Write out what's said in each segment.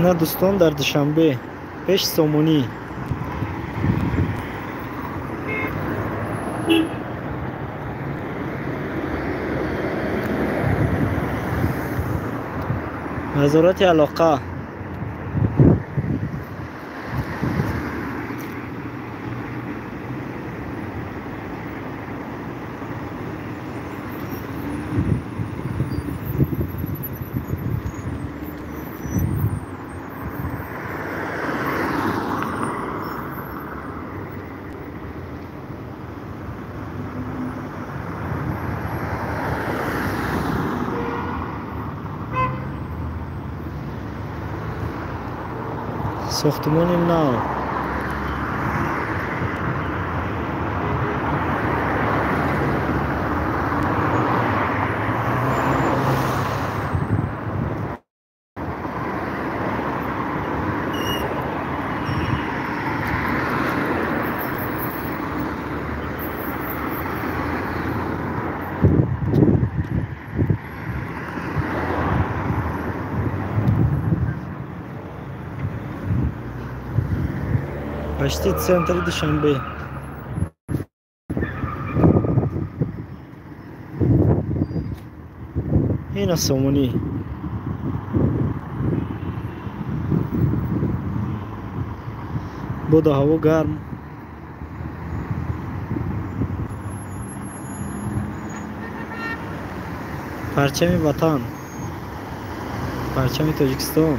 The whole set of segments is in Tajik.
Ина дӯстон дар Душанбе пеш Сомонӣ. Назорати алоқа. Сохтмони нав. Почти центр Душанбе. Ина Сомонӣ. Боду ҳаво гарм. Парчами ватан. Парчами Тоҷикистон.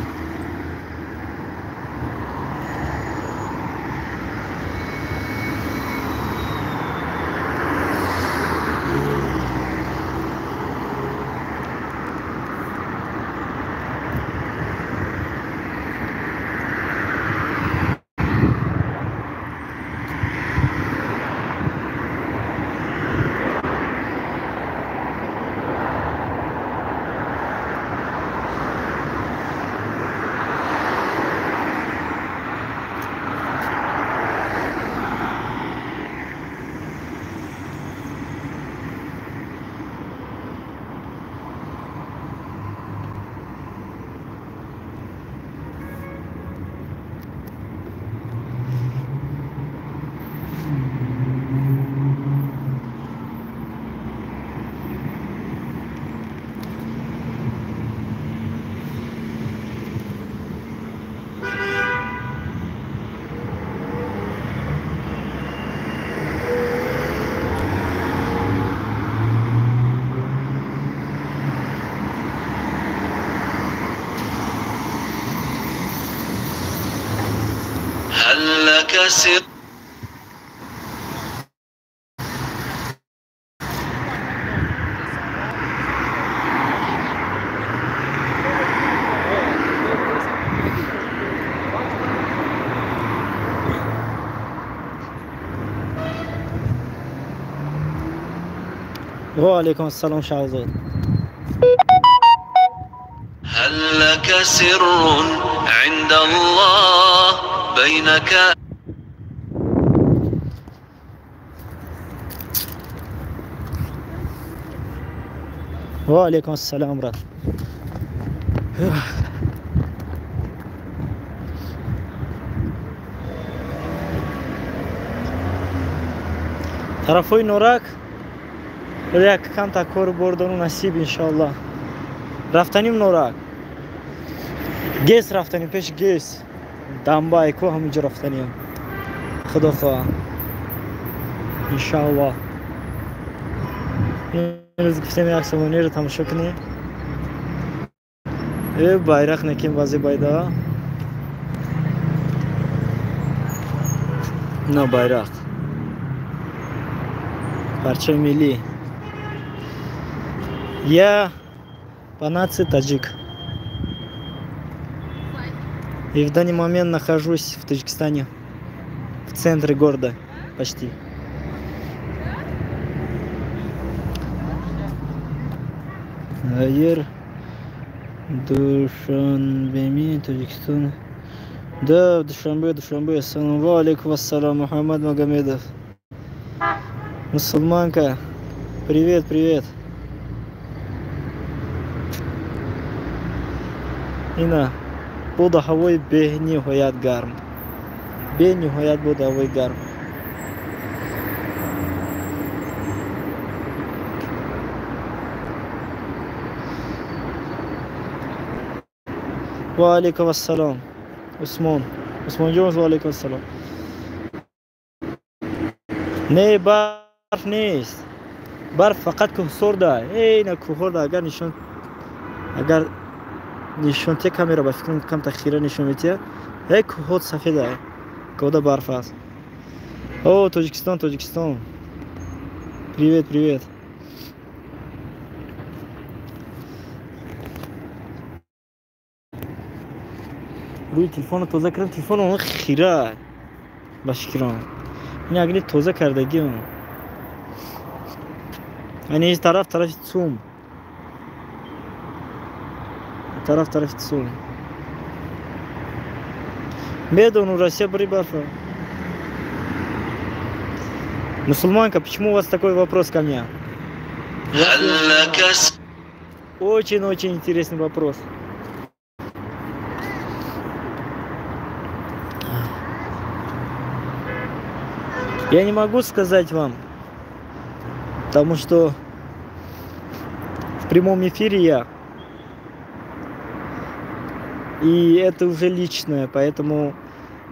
سر وعليكم السلام شهرزاد. هل لك سر عند الله بينك؟ وعليكم السلام брат. Тарафҳои Норак як камта кору бордону насиб иншоаллоҳ. Рафтаним Норак. ГЭС рафтаним, пеш ГЭС. Дамбай ку ҳаминҷо рафтаним. Худо хоҳа. Иншоаллоҳ. Имрӯз гуфтем як сомониро тамошо кунем. Э байрақ некем баъзе байда. На байрақ. Парчами миллӣ. Я по нации таджик. И в данный момент нахожусь в Таджикистане, в центре города почти. Аер, Душанбе, Таджикистан. Да, Душанбе, Душанбе. Ассаламу алейкум, ассалам, Мухаммад Магомедов. Мусульманка, привет, привет. Ина, Боду ҳавои бениҳоят гарм, бениҳоят боду ҳавои гарм. Ва алайкум ассалом, Усмон, Усмонҷон, ва алайкум ассалом. Не, барф нест, барф фақат кӯҳсорда. Эй, на кӯҳорда. Агар нишон те камера, ба фикрам, камта хира нишон метиҳад. Э, кӯҳот сафеда, кода барф аст. О, Тоҷикистон, Тоҷикистон, привет, привет. Рӯи телефонро тоза кардам, телефон хира, ба фикрам, ин агни тоза кардагиам. Ани тараф, тарафи Цум, тараф, тарафи Цум. Медону, Россия бри барфа. Мусульманка, почему у вас такой вопрос ко мне? Очень-очень интересный вопрос. Я не могу сказать вам, потому что в прямом эфире я. И это уже личное, поэтому,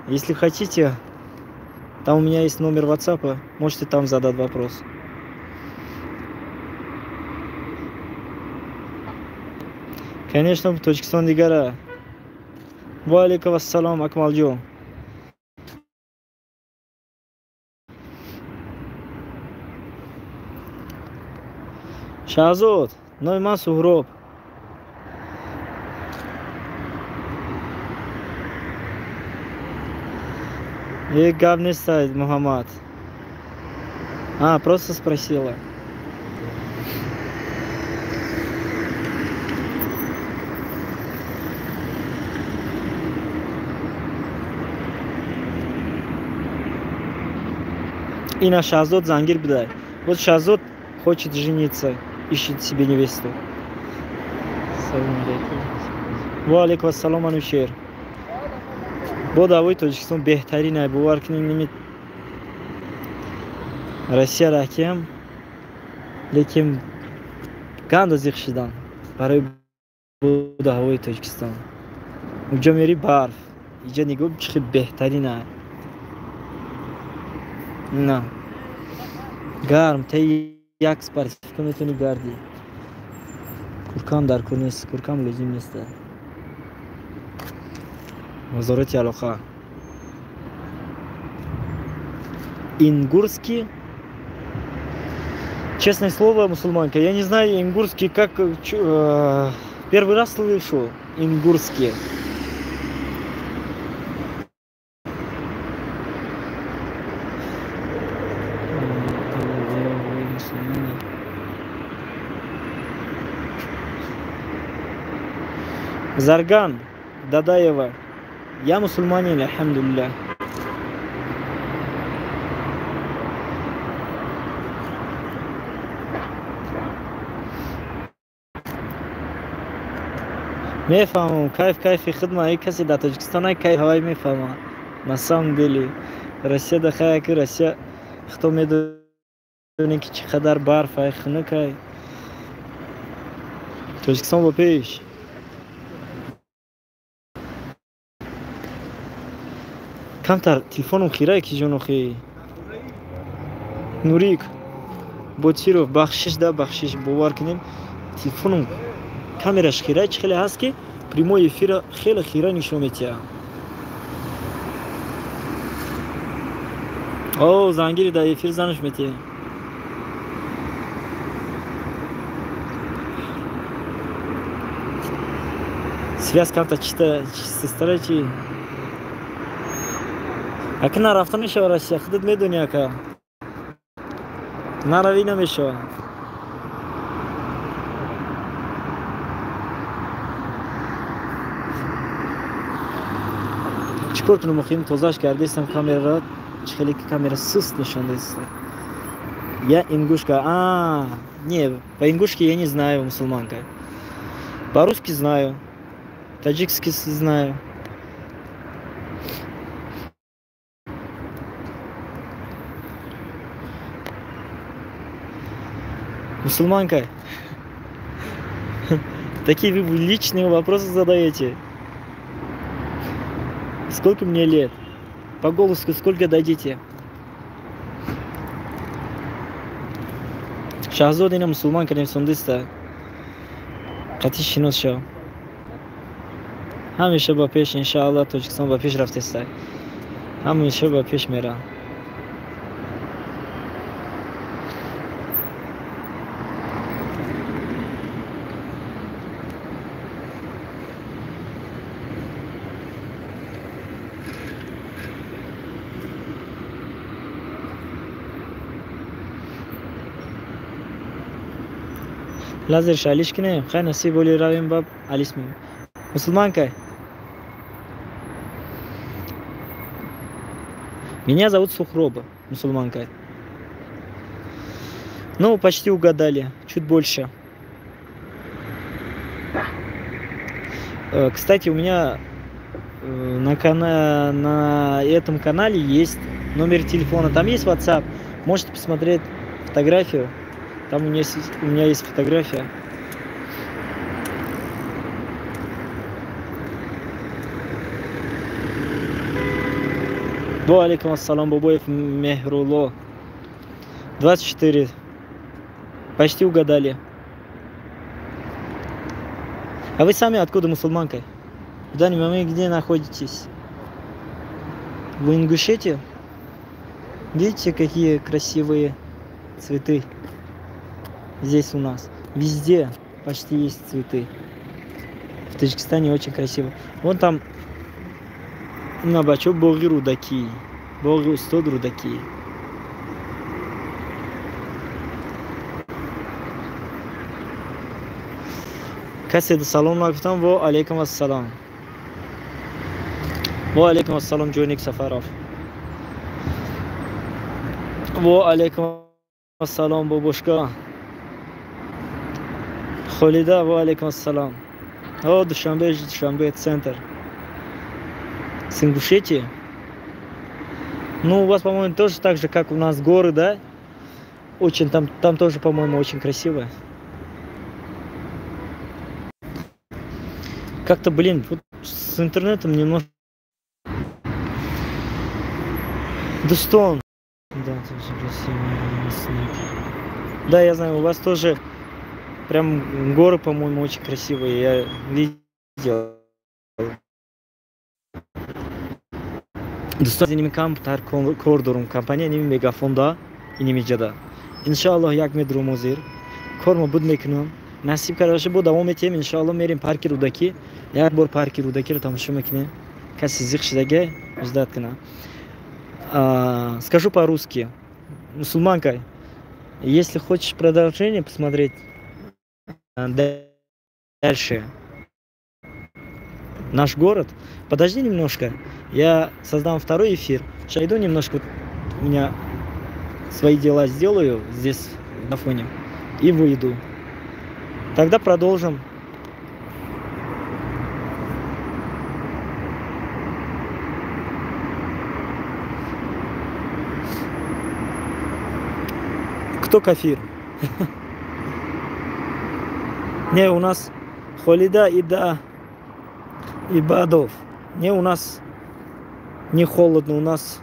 если хотите, там у меня есть номер WhatsApp, можете там задать вопрос. Конечно, Тоҷикистон дигара. Ва алейкум ассалом, Акмалҷон. Шаҳзод, номи ман Суҳроб. Е, гап нест, Муҳаммад. А, просто спросила. Ина Шаҳзод зангир бидай. Вот Шаҳзод хочет жениться, ищет себе невесту. Салом алейкум. Ва алейкум ассалом, Анушер. Боду ҳавои Тоҷикистон беҳтарин ай, бовар кунем, ними Россия ракем, лекин ганда зиқ шидан барои боду ҳавои Тоҷикистон. Уҷо мери, барф, иҷа нигоҳ, чӣ хел беҳтарин ай. На гарм, таи як спортивка метавонӣ гардӣ. Куркам дар кор нест, куркам лозим нест. Вазорати алоқа. Ингурский. Честное слово, мусульманка, я не знаю ингурский, как первый раз слышу ингурский. Зарган Дадаева. Я мусульманин, альхамдулилля. Мефаҳмам, кайф, кайфи хидма, ай касе дар Тоҷикистон ай кайф ҳавай мефаҳма. На самом деле, Россия да хая ки Россия, хто медоне, ки чӣ қадар барф ай, хунук ай. Тоҷикистон бо пеш. Камтар телефоном хирае ки ҷонохи. Нурик Ботиров, бахшиш да, бахшиш, бовар кунем, телефоном камераш хира, чӣ хеле ҳаст, ки прямой эфира хеле хира нишон метиҳад. О, зангири дар эфир занаш метиҳад. Связь камта чита сестра чи. Ака, нарафта мешава Россия, худат медони, ака. Наравӣ намешава. Чӣ кор кунам охи, тозааш кардестам камераро, чӣ хеле ки камера суст нишон даст. Я ингушка. А, не, по ингушке я не знаю, мусульманка. По-русски знаю. Таджикский знаю. Мусульманка. Такие вы личные вопросы задаете. Сколько мне лет? По голосу сколько дадите? Шаҳзод ина мусулман кардем, қати шинос шав. Ҳамеша ба пеш, иншаалло. Тоҷикистон ба пеш рафтеста, ҳамеша ба пеш мера. Лазер алиш кинем, хай, насиб, боли равем, ба алис мем. Мусульманка. Меня зовут Сухроба, мусульманка. Ну, почти угадали, чуть больше. Кстати, у меня на этом канале есть номер телефона, там есть WhatsApp. Можете посмотреть фотографию. Там у меня есть фотография. Ва алейкум ассалом, Бобоев Мехруло. 24. Почти угадали. А вы сами откуда, мусульманка? В данный момент где находитесь? В Ингушетии? Видите, какие красивые цветы здесь у нас? Везде почти есть цветы. В Таджикистане очень красиво. Вон там на бачо боғи Рӯдакӣ. Боғи устод Рӯдакӣ. Касе салом нагуфтам. Во алейкум ассалом. Во алейкум ассалом, Ҷоник Сафаров. Во алейкум ассалом, бобушка. Холида, во алейкум ассалом. О, Душанбе, Душанбе, центр. С Ингушетии? Ну, у вас, по-моему, тоже так же, как у нас горы, да? Очень там тоже, по-моему, очень красиво. Как-то, блин, вот с интернетом немножко. Дустон. Да, тоже красивый снег. Да, я знаю, у вас тоже прям горы, по-моему, очень красивые. Я видел. Дӯстон, иними камтар кор дорум, компания иними Мегафонда, иними ҷада. Иншааллоҳ, як медрум, ҳозир кормо буд мекунам. Насиб карда боша, бо давом метиҳем, иншааллоҳ. Мерем парки Рӯдакӣ, як бор парки Рӯдакиро тамошо мекунем. Каси зиқ шидаге ждать кунам. Скажу по-русски. Мусульманка, если хочешь продолжение посмотреть дальше наш город, подожди немножко, я создам второй эфир. Сейчас иду немножко, у меня свои дела сделаю здесь на фоне и выйду. Тогда продолжим. Кто кафир? Не, у нас Холида и да Ибадов. Не, у нас не холодно, у нас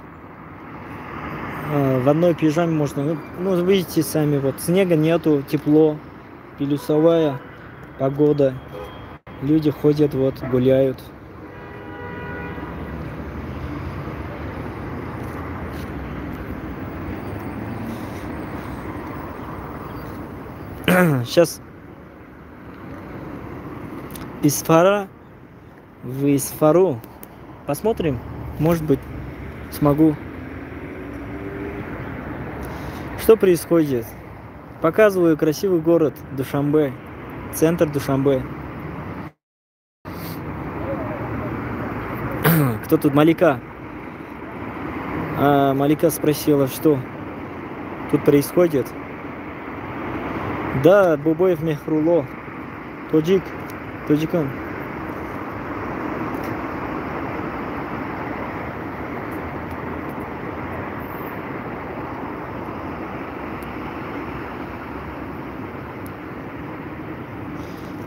в одной пижаме можно. Ну, видите сами, вот снега нету, тепло, плюсовая погода. Люди ходят, вот, гуляют. Сейчас Исфара, в Исфару посмотрим, может быть, смогу. Что происходит? Показываю красивый город Душанбе, центр Душанбе. Кто тут? Малика. А, Малика спросила, что тут происходит. Да, Бобоев Мехруло. Тоджик. Тоджикан.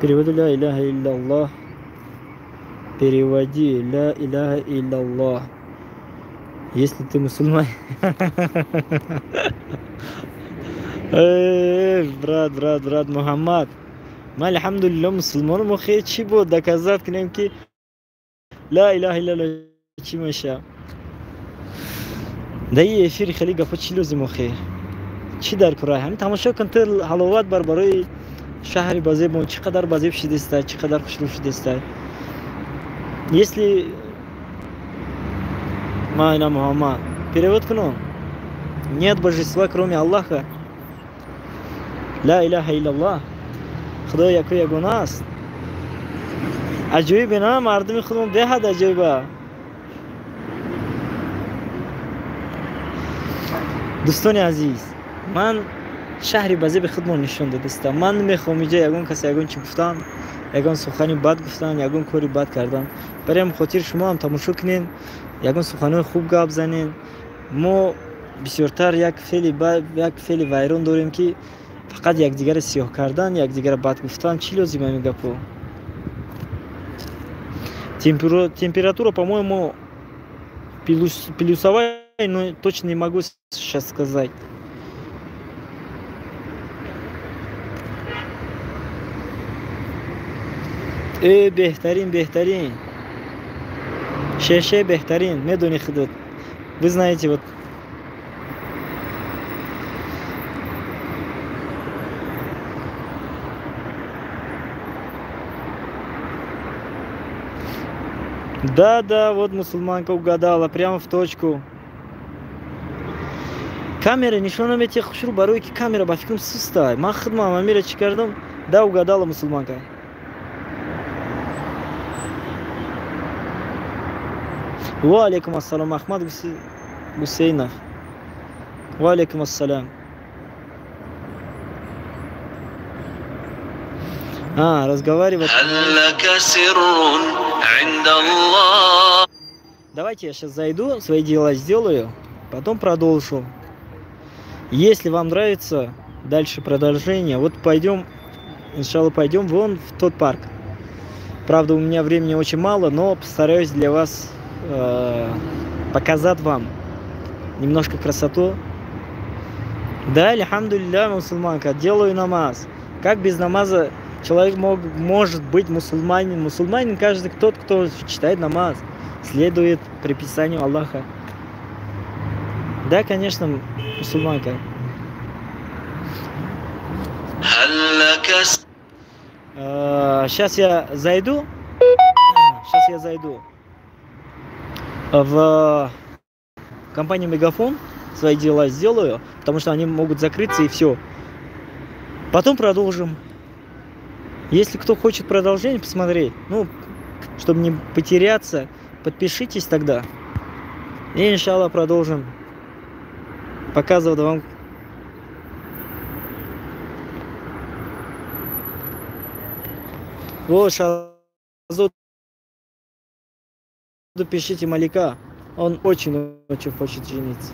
Переводи ля иляха илляллах. Переводи ля иляха илляллах. Если ты мусульман. Брат, брат, брат Мухаммад. Ман алҳамдулилло мусулмонам, охе чӣ буд доказать кунем ки ла илаҳа иллаллоҳ чӣ меша? Дар ин эфири хеле гапо чӣ лозим охе? Чӣ дар кора? Ҳамин тамошо кун, ту ҳаловат бар барои шаҳри Базебон, чӣ қадар базеб шудеста, чӣ қадар хушрӯ шудеста. Если Майна Мухаммад, перевод кунам. Нет божества, кроме Аллаха. Ла илаҳа иллаллоҳ. Худо яку ягона аст. Аҷоибе на, мардуми худмон беҳад аҷоиба. Дӯстони азиз, ман шаҳри Базеби худмон нишон додастам. Ман намехоҳам инҷа ягон кас ягон чӣ гуфтан, ягон сухани бад гуфтан, ягон кори бад кардан. Барои ҳамин хотир шумо ҳам тамошо кунед, ягон суханои хуб гап занед. Мо бисёртар як феъли вайрон дорем, ки фақат якдигарро сиёҳ кардан, якдигарро бад гуфтан. Чӣ лозим ҳамин гапо? Температура, по-моему, плюсовая, но точно не могу сейчас сказать. Беҳтарин, беҳтарин. Шеше беҳтарин, медони худат. Вы знаете, вот. Да, да, вот мусульманка угадала, прямо в точку. Камера нишон наметия хушру, барои ки камера ба фикрам суста. Ман худмам амира чӣ кардам? Да, угадала мусульманка. Ва алейкум ассалом, Ахмад Гусейнов. Ва алейкум ассалам. Разговаривать. Давайте я сейчас зайду, свои дела сделаю, потом продолжу. Если вам нравится дальше продолжение, вот пойдем, иншалла, пойдем вон в тот парк. Правда, у меня времени очень мало, но постараюсь для вас показать вам немножко красоту. Да, альхамдулилля, мусульманка, делаю намаз. Как без намаза человек может быть мусульманин? Мусульманин каждый тот, кто читает намаз, следует предписанию Аллаха. Да, конечно, мусульманка. Сейчас я зайду. Сейчас я зайду в компанию Мегафон, свои дела сделаю, потому что они могут закрыться и все. Потом продолжим. Если кто хочет продолжение посмотреть, ну, чтобы не потеряться, подпишитесь тогда. И, иншалла, продолжим показывать вам. Вот, Шазоду пишите Малика. Он очень-очень хочет жениться.